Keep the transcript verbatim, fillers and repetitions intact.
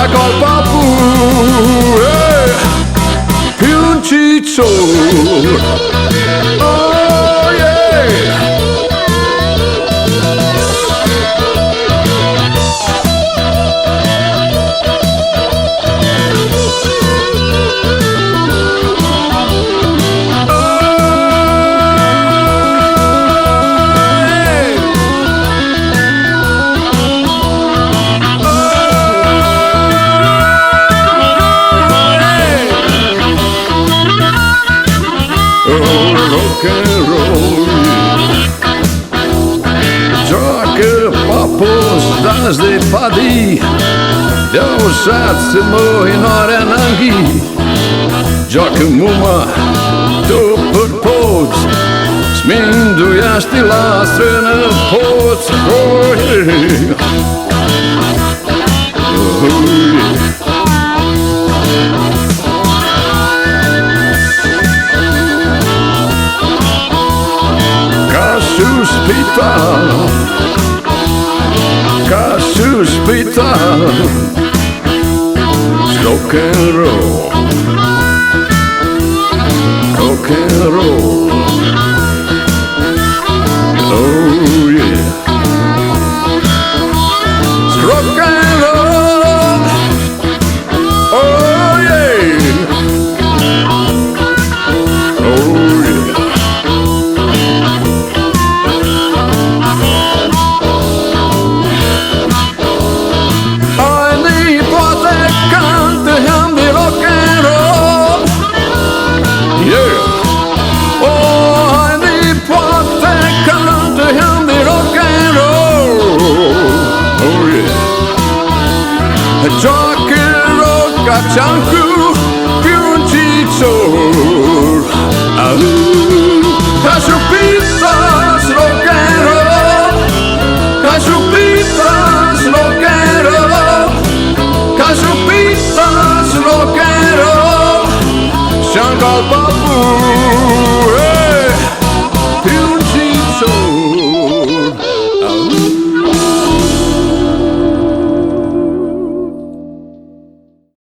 Col papu, eh, pi un cicioru. Oh, yeah! Rock and roll. Gioacã, papu, s-das di padi, di-au sats, mui, n-ari ananghi. Gioacã muma, tu pãrpots, s-mindueashti la strãnãpots. Oi! Oi! Ca s-spital, ca s-spital. Rock and roll. Rock and roll. Oh, yeah. Rock and roll. Oh, yeah. Oh, yeah. Ai nipoate, cãntã-nj di rock and roll. Yeah. Oh, ai nipoate, cãntã-nj di rock and roll. Oh, yeah. Gioacã rock, atsea-nj cu pi un cicioru. Au, ca s-pitas rock and roll, ca s-pitas rock and roll, ca s-pitas rock and roll, s-cãntã al papu.